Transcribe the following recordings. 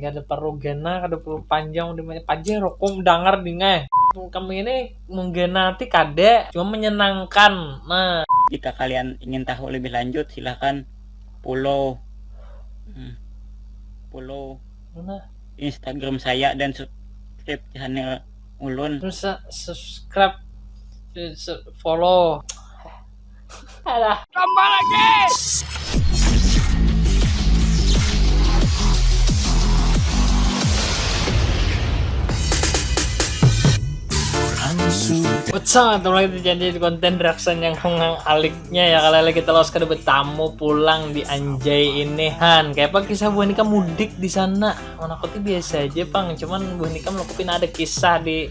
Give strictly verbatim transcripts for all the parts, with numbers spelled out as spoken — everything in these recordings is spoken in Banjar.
Kada perlu gana, kada perlu panjang, udah banyak aja rokok mendengar dingai. Kami ini menggenati kada, cuma menyenangkan. Nah, jika kalian ingin tahu lebih lanjut, silahkan follow, hmm, follow mana? Instagram saya dan subscribe channel ulun. Terus, eh, subscribe, eh, se- follow. Alah. Tambah lagi. What's up, teman-teman, kita jadi konten reaction yang hongang aliknya ya, kalau lagi telos kada bertamu pulang di Anjay ini. Han, kayak apa kisah buah nikah mudik di sana? Mana aku tuh biasa aja, Pang. Cuman buah nikah melengkapi ada kisah di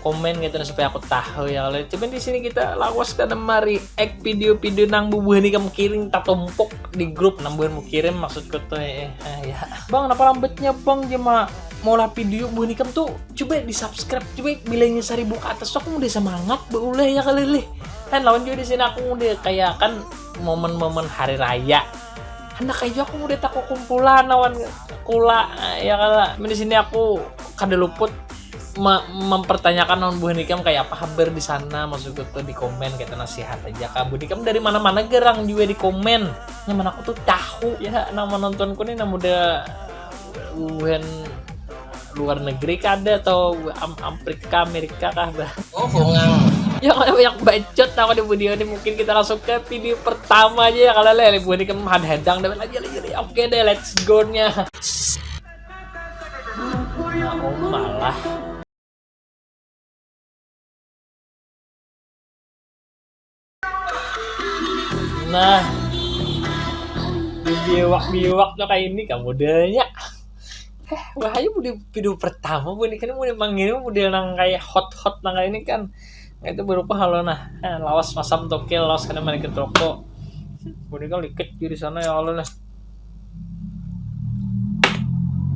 komen gitu, nah, supaya aku tahu ya. Kalau cuman di sini kita lawas kada mari ek video-video nang bubuhan ikam kirim tatumpuk di grup, nang buhan mau kirim maksudku tuh, eh, eh, ya. Bang, kenapa lambatnya, Bang, jema maulah video buhan ikam tuh? Coba di subscribe, coba bilanya seribu ke atas tuh aku udah semangat beuleh ya kali lih. Kan lawan juga di sini aku udah kayak kan momen-momen hari raya, hendak aja aku udah taku kumpulan lawan kula, ya kala. Cuman di sini aku kada luput me- mempertanyakan lawan buhan ikam kayak apa kabar di sana, maksudku tuh di komen kita nasihat aja kah. Buhan ikam dari mana-mana gerang juga di komen. Nyaman aku tuh tahu ya, nama nontonku nih, nama udah buhan luar negeri kada atau am- Afrika, Amerika kah, bah? Oh, hongang. Ya, kalau banyak bacot aku di video ini, mungkin kita langsung ke video pertama aja ya, kalau lele buhan ikam hadang-hadang dan lagi lagi. Oke deh, let's go nya. Nah, oh, malah. Nah, biwak-biwak tuh kayak ini kamu danya. Eh, bahaya, udah video pertama buhan ikam ini, mau manggil model nang kayak hot-hot nang kayak ini kan. Nah, itu berupa halo nah. Nah, lawas masam tokil, lawas kada main ke toko. Buhan ikam liket di sana ya Allah lah.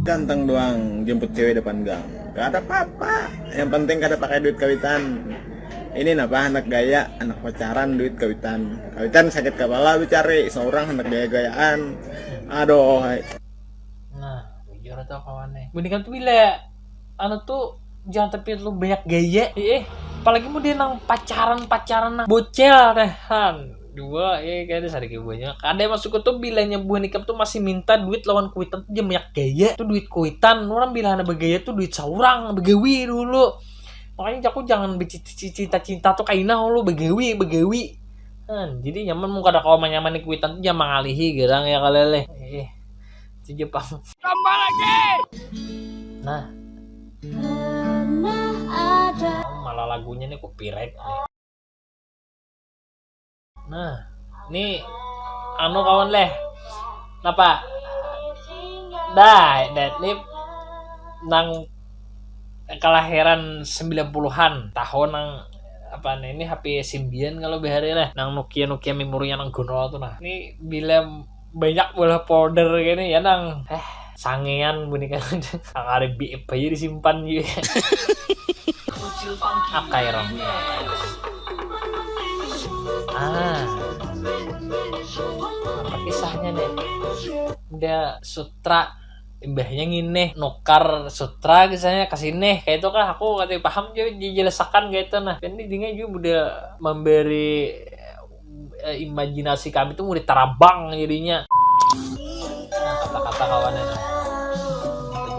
Ganteng doang jemput cewek depan gang. Gak ada apa-apa. Yang penting kada pakai duit kawitan. Ini napa, anak gaya, anak pacaran, duit kawitan. Kawitan sakit kepala, dicari seorang anak gaya-gayaan. Aduh. Nah, bujur atau kawan nih. Buhan ikam tuh bila anu tuh jangan tapi lu banyak gaya. Eh, apalagi mau dia nang pacaran-pacaran nang bocel teh, Han. Dua, eh, kayak ada sadikit banyak. Ada yang masuk tuh bilanya buhan ikam tuh masih minta duit lawan kuitan tuh dia banyak gaya. Tuh duit kuitan, orang bila ada bergaya tuh duit seorang, begawi dulu. Makanya aku jangan bercita-cita tuh kaina lu begawi, begawi. Han, jadi nyaman mun kada kawa manyamani kuitan tuh jangan mangalihi gerang ya kaleleh. Eh, itu aja pang. Tambah lagi. Nah. Pernah ada. Oh, malah lagunya nih copyright nih. Nah, ini anu kawan leh. Napa? Dah, deadlift nang kelahiran sembilan puluhan tahun nang apa nih, ini H P Symbian kalau bahari lah, nang Nokia Nokia memorinya nang gunol tuh nah. Ini bila banyak bola folder gini ya nang eh sangean bunyi kan. Nang ada B F aja disimpan gitu. Akai rong. Ah. Apa kisahnya nih? Dia sutra imbahnya ngini nukar sutra kisahnya ke sini kayak itu kah, aku kada paham juga dijelasakan kayak itu nah. Ini dingai juga udah memberi eh, imajinasi kami tuh udah terabang jadinya. Nah, kata-kata kawannya nah.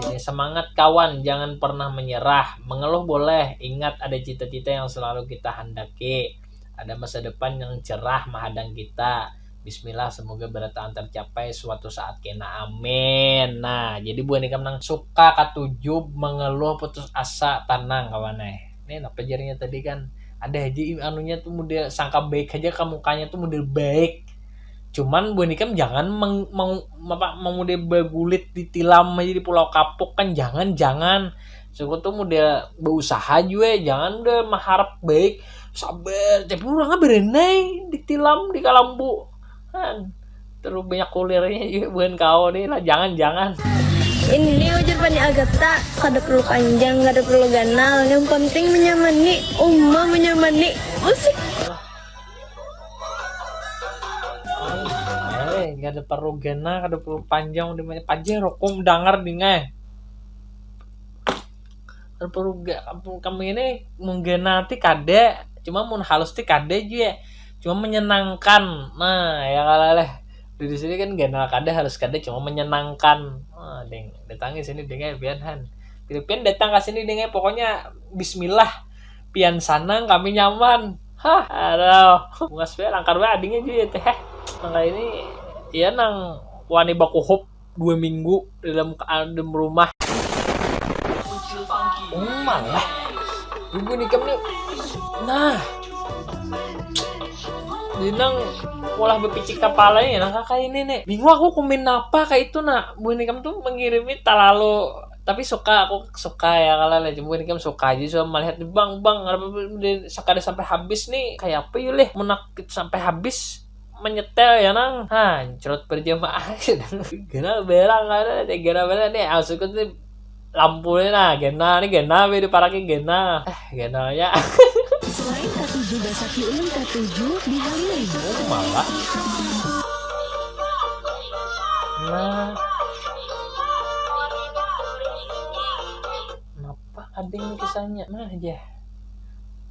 Jadi, semangat kawan, jangan pernah menyerah. Mengeluh boleh, ingat ada cita-cita yang selalu kita handaki. Ada masa depan yang cerah mahadang kita. Bismillah, semoga berataan tercapai suatu saat kena. Amin. Nah, jadi buah nikam nang suka katuju mengeluh putus asa, tenang kawan eh. Ini apa jarinya tadi kan? Ada aja anunya tuh model sangka baik aja ke mukanya tuh model baik. Cuman buah nikam jangan meng, meng, apa, mau model bagulit di tilam aja di Pulau Kapuk kan, jangan, jangan. Suku tuh model berusaha juga, jangan udah mengharap baik. Sabar, tapi orangnya berenai di tilam di kalambu. Kan terlalu banyak kulirnya juga bukan kau nih lah, jangan, jangan. Ini ujar Pani Agatha, kada perlu panjang, kada perlu ganal, yang penting menyamani, uma menyamani. Musik. Eh, kada perlu gana, kada perlu panjang, udah banyak aja rokok mendengar dingai. Terperuga kamu ini menggenati kada, cuma mun halus ti kada juga, cuma menyenangkan. Nah, ya kalah lah. Di sini kan ganal kada, halus kada, cuma menyenangkan. Nah, ding, datangi sini ding, eh, pian han. Bila pian datang ke sini ding, eh, pokoknya bismillah. Pian sanang, kami nyaman. Hah, aduh. Bungas bae, langkar bae adingnya juga teh. Heh. Maka ini, ya nang wani bakuhup dua minggu dalam, dalam rumah. Oh, malah. Ibu nikam nih. Nah. Dinang pola bepicik kepala ini, nah, kakak ini nih. Bingung aku komen apa kayak itu, nah. Bu nikam tuh mengirimi terlalu, tapi suka, aku suka ya kalau lah. Bu nikam suka aja, suka melihat, bang, bang, ada sakada sampai habis nih, kayak apa yuk leh, menak sampai habis menyetel ya nang, hancrot berjamaah. Kenal berang ada, kenal berang nih, maksudku tuh lampu ni nah, ganal ni ganal be diparaki ganal. Eh, ganalnya. Selain katuju basaki ulun katuju di Haliling. Oh, malah. Nah. Kenapa ading kisahnya? Nah, ya.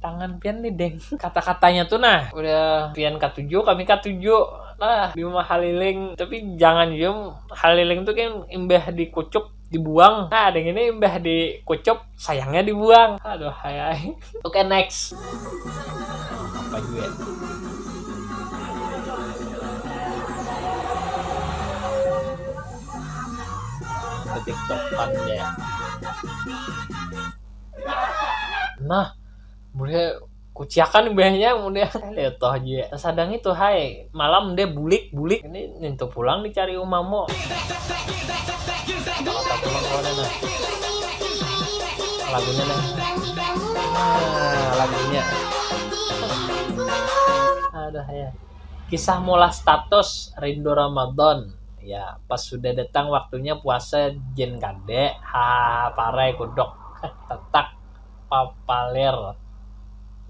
Tangan pian nih, Deng. Kata-katanya tuh nah, udah pian katuju, kami katuju. Nah, di rumah Haliling, tapi jangan juga Haliling tuh kan imbah dikucup dibuang. Nah, ada ini imbah dikucup, sayangnya dibuang. Aduh, hai, hai. Oke, next. Apa juga? Ketiktokan deh. Nah, mulai kuciakan imbahnya, mulai letoh aja. Sadang itu, hai, malam deh bulik, bulik. Ini nintu pulang dicari umamo. Apa pulang kawan, nah. Lagunya, nah. Nah, lagunya. Aduh, ya. Kisah mula status rindu Ramadan. Ya, pas sudah datang waktunya puasa, jen kade. Ha, parai kudok. Tetak papaler.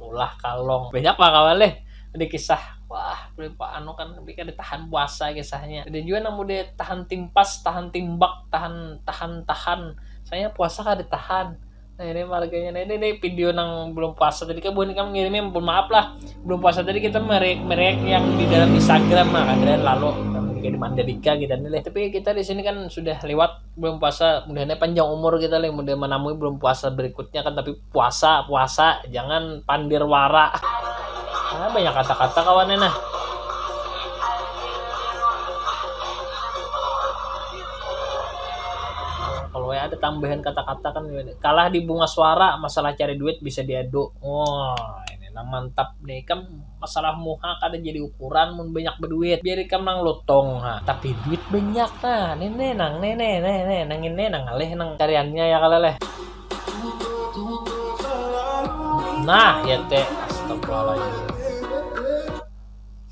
Ulah kalong. Banyak lah kawan leh. Ada kisah, wah, berapa anu kan, tapi kada tahan puasa kisahnya. Ada juga nang udah tahan timpas, tahan timbak, tahan, tahan, tahan. Saya puasa kada tahan. Nah, ini marganya. Nah, ini, ini video nang belum puasa tadi kan, bukan kamu ngirimnya, mohon maaf lah. Belum puasa tadi kita merek, merek yang di dalam Instagram lah, kan, kalian lalu, kayak di Mandalika gitu nih leh. Tapi kita di sini kan sudah lewat belum puasa, mudahannya panjang umur kita leh, mudah menemui belum puasa berikutnya kan, tapi puasa, puasa, jangan pandir wara. Ah, banyak kata-kata kawannya nah. Kalau ya ada tambahan kata-kata kan, kalah di bunga suara, masalah cari duit bisa diadu. Wah, ini nah mantap nih, kan masalah muha kada jadi ukuran mun banyak berduit. Biar ikam nang lotong ha, tapi duit banyak nah. Nene nang nene nene nang ini nang alih nang cariannya ya kalah leh. Nah, ya teh, astagfirullahaladzim.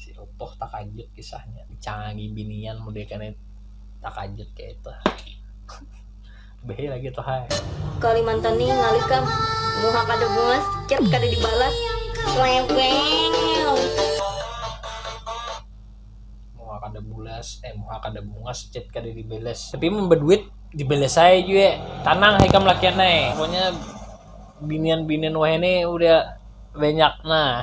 Si Utuh takajut kisahnya, dicangangi binian mudah kena takajut kayak itu. Behi lagi tuh, hai. Kalimantan nih ngalih kam. Muha kada bungas, chat kada dibalas. Leweng. Muha kada bulas, eh, muha kada bungas, chat kada dibalas. Tapi mun berduit dibalas saya juga. Tanang hai kam lakian, eh. Pokoknya binian-binian wah ini udah banyak nah.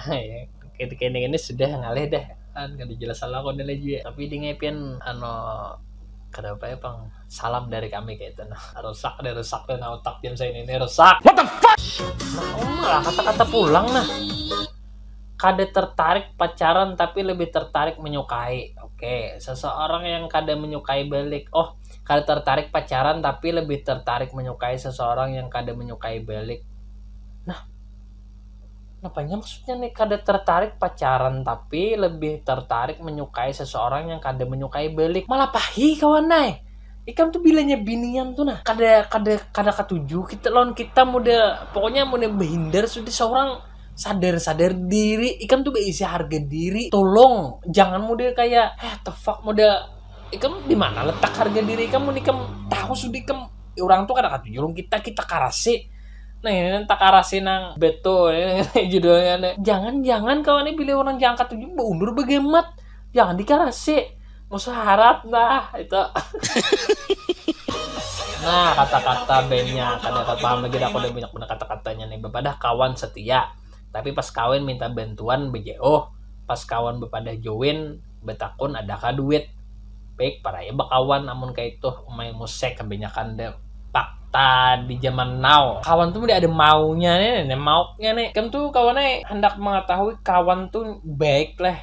Kayak ini sudah ngalih deh. Kan kada jelas salah kau nilai juga. Tapi di ngepian anu, kada apa ya pang, salam dari kami kayak itu nah. Rusak deh, rusak deh nah, otak jam saya ini rusak. What the fuck? Nah, oh, malah kata-kata pulang nah. Kada tertarik pacaran tapi lebih tertarik menyukai. Oke, seseorang yang kada menyukai balik. Oh, kada tertarik pacaran tapi lebih tertarik menyukai seseorang yang kada menyukai balik. Nah, apanya maksudnya nih, kada tertarik pacaran tapi lebih tertarik menyukai seseorang yang kada menyukai balik? Malah pahi kawan, nai. Ikam tuh bilanya binian tuh nah, kada, kada, kada katuju kita lawan kita, muda pokoknya muda bahindar sudah seorang. Sadar, sadar diri, ikam tuh baisi harga diri, tolong jangan muda kayak, eh, the fuck, muda ikam di mana letak harga diri ikam, mun ikam tahu sudah ikam, ya, orang tuh kada katuju lawan kita, kita karasi. Nah, ini nang takarasi nang betul ini judulnya nih. Jangan, jangan kawan, ini bila orang jangan katuju baundur bagamat, jangan dikarasi, musuh harat nah itu. Nah, kata-kata bandnya kada dapat paham lagi dah, aku udah banyak benar kata-katanya nih. Bapadah kawan setia, tapi pas kawin minta bantuan bejauh, pas kawan bapadah join betakun adakah duit. Baik, paraya bakawan amun kaitu, umai musek kebanyakan deh fakta di zaman now. Kawan tuh udah ada maunya nih, nih mauknya nih. Ikam tuh kawan nih hendak mengetahui kawan tuh baik lah.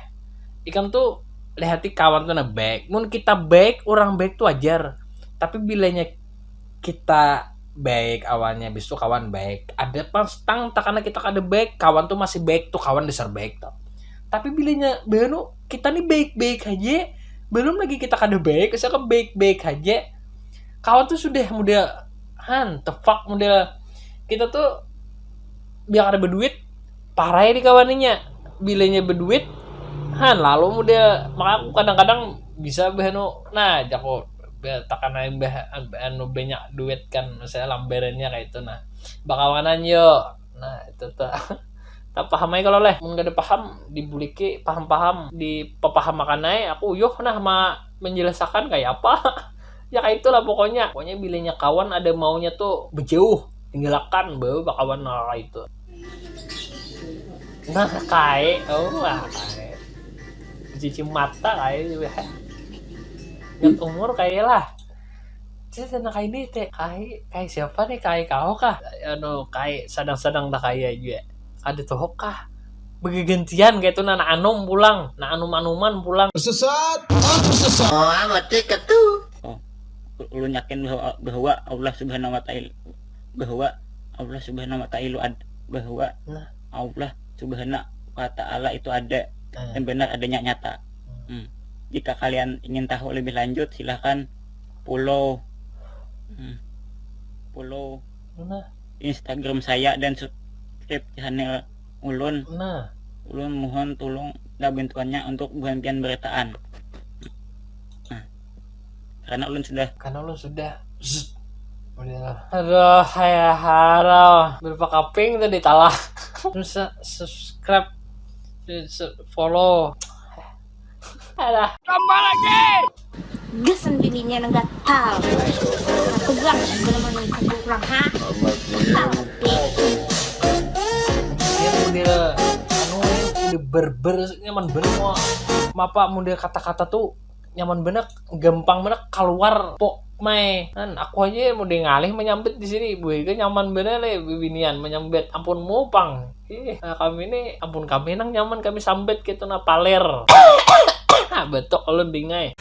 Ikam tuh lihati kawan tuh nah baik. Mun kita baik, orang baik tuh wajar. Tapi bilanya kita baik awalnya, habis itu kawan baik. Ada pas tang takana kita kada baik, kawan tuh masih baik tuh, kawan dasar baik tuh. Tapi bilanya baru kita nih baik-baik aja, belum lagi kita kada baik, misalkan baik-baik aja, kawan tuh sudah model han the fuck model kita tuh biar kada berduit parai di kawannya, bilanya berduit han lalu model maka aku kadang-kadang bisa bahanu nah jago takana bah anu banyak duit kan misalnya lambarannya kayak itu nah bakawanan yo nah itu tuh tak paham aja kalau leh mun kada paham dibuliki paham-paham dipepahamakan aja aku uyuh nah ma menjelaskan kayak apa ya kayak itulah pokoknya pokoknya bilanya kawan ada maunya tuh bejauh tinggalakan bawa bakawan nah kayak itu nah kayak oh lah kayak cuci mata kayak juga ingat umur kayak lah saya kayak ini teh kayak kayak siapa nih kayak kau kah anu kayak sadang-sadang dah kayak juga ada tuh kah begegantian kayak itu nah anum pulang nah anum anuman pulang Tersesat, oh tersesat. Oh, mati ketu. Oh, ulun yakin bahwa, bahwa Allah Subhanahu wa taala bahwa Allah Subhanahu wa taala ad, bahwa nah. Allah Subhanahu wa taala itu ada nah. Dan benar adanya nyata. Hmm. Jika kalian ingin tahu lebih lanjut silahkan follow hmm, follow nah. Instagram saya dan subscribe channel ulun. Nah. Ulun mohon tulung lah bantuannya untuk buhan pian beritaan. Nah. Karena ulun sudah. Karena ulun sudah. Zzz. Udah. Aduh, ya haro. Berapa kaping tadi talah. Terus subscribe, follow. Alah. Tambah lagi. Gasan bininya nang gatal. Aku bilang belum menikah kurang ha. Gatal. Dia model anu udah berber nyaman bener mau mapa model kata-kata tuh nyaman bener gampang bener keluar pok mai kan aku aja mau ngalih menyambit di sini ibu itu nyaman bener le bibinian menyambit ampun mupang Ih, nah kami ini ampun kami nang nyaman kami sambit gitu nah paler ah betok ulun dingai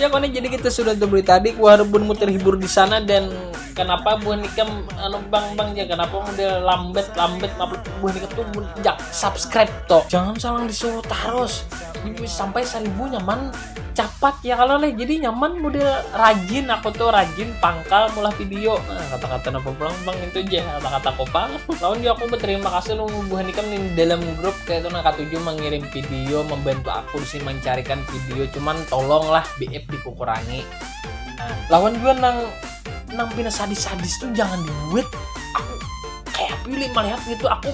ya kone jadi kita sudah terbeli tadi ku harap mun terhibur di sana dan kenapa buhan ikam anu bang bang ya kenapa model lambat lambat ngupload buhan ikam tuh mun jak subscribe toh jangan salah disuruh terus ini sampai seribu nyaman capat ya kalau leh jadi nyaman model rajin aku tuh rajin pangkal mulah video nah kata-kata napa pulang bang itu aja kata-kata kopang lawan juga aku berterima kasih lu buhan ikam di dalam grup kayak itu nah katuju mengirim video membantu aku sih mencarikan video cuman tolonglah B F dikukurangi nah, lawan juga nang nang pina sadis-sadis tuh jangan dibuat aku kayak pilih melihat gitu aku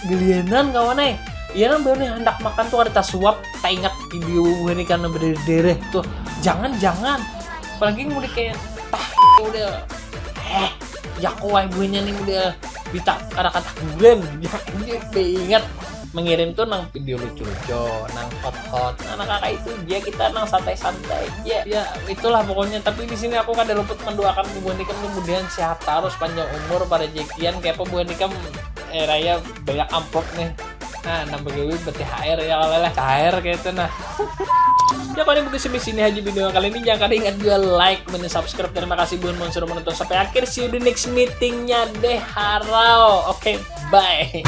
gelianan kawan eh iya nang baru hendak makan tuh ada tasuap tak ingat video gue nih karena berdarah tuh jangan jangan apalagi mudik kayak tah udah eh ya kuai buahnya nih udah bita kata-kata bulan ya ini ingat mengirim tuh nang video lucu-lucu, nang hot-hot, nah, nang kakak itu dia kita nang santai-santai ya, ya itulah pokoknya. Tapi di sini aku kada luput mendoakan bubuhan ikam kemudian sehat terus, panjang umur, pada jekian kayak apa bubuhan ikam eh raya banyak amplop nih. Nah, nambah gawe B T H R ya kalau lah cair kayak itu nah. Ya paling begitu sampai sini aja video kali ini. Jangan kada ingat juga like, komen, subscribe. Terima kasih buat yang sudah menonton sampai akhir. See you di next meetingnya deh harau. Oke, okay, bye.